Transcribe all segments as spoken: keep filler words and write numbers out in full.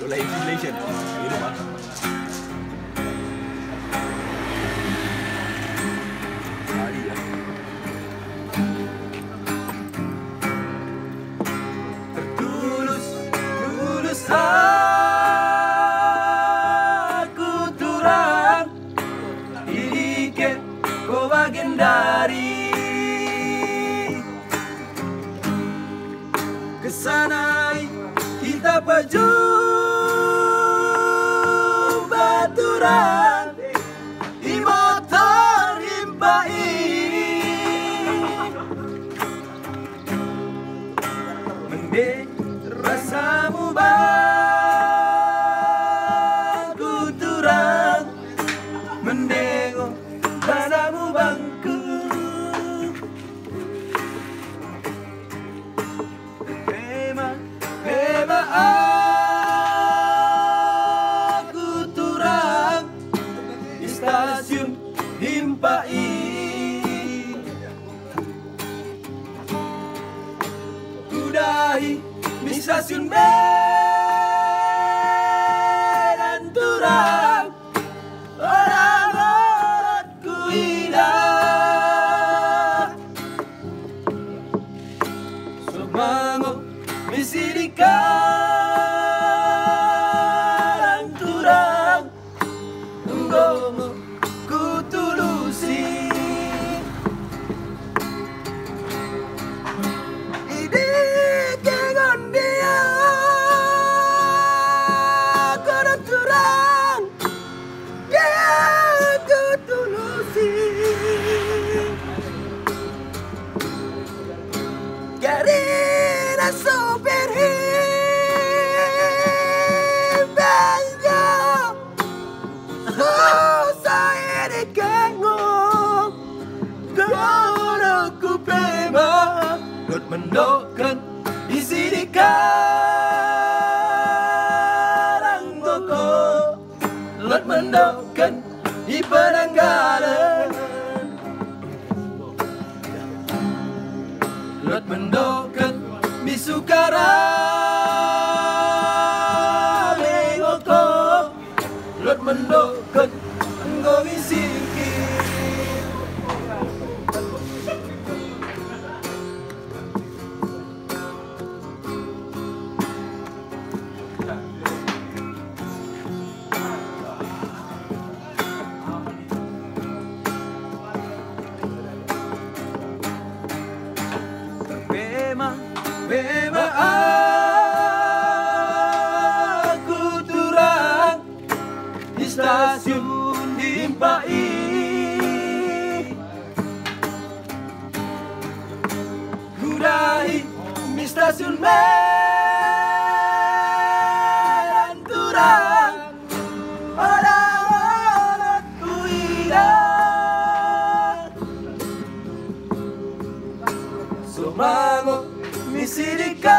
Mulai simulation. Ini mah. Hari ya. Tertulus, tulus aku turang, i dike ko bagendari. Kesana i kita pejumpa turang, i motor impa i. Mende rasamu bangku turang, mende ngo rasamu bangku. Pema, pema aku turang i stasiun impa i. Kudahi mi stasiun Medan turang, oda lot kuidah. Soh ma ngo mi sidikarang turang, enggo mo kutulusi. I dike ngo ndia ko turang, ndia kutulusi. Karina sopir i bangku. Susah i dike ngo, gorokku pema. Lot mendokken i sidikarang ngo ko, lot mendokken i penanggalen. Lot mendokken mi Sukarame ngo ko, lot mendokken enggo mi singkir. Pema, pema aku turang i stasiun impa i. Kudahi mi stasiun Medan turang, oda lot kuidah. Soh ma ngo mi sidikarang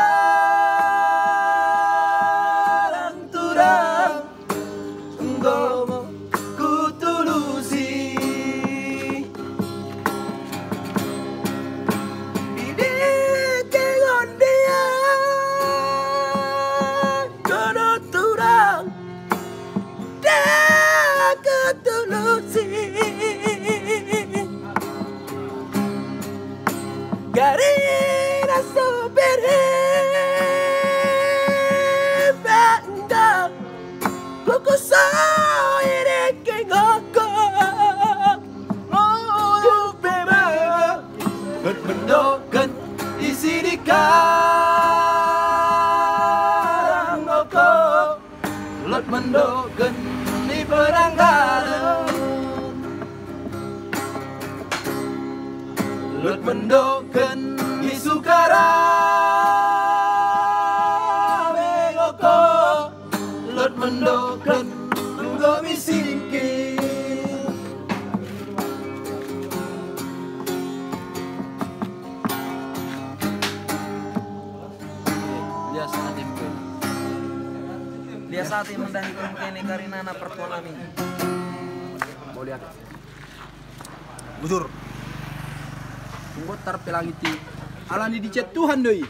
turang, enggo mo kutulusi. I dike ngo ndia ko turang, ndia kutulusi. Karina sopir i bangku. Kukusoi dike ngo ko, ngo pema. Lot mendokken i sidikarang ngo ko, lot mendokken i penanggalen. Lot mendokken i Sukarame ngo ko, lot mendokken enggo mi singkir. Lias ate mengko. Lias ate mendahi ko mengko ini karinana pertua nami. Mau lihat. Bujur. Enggo tarpelangiti. Alani dicet Tuhan do i.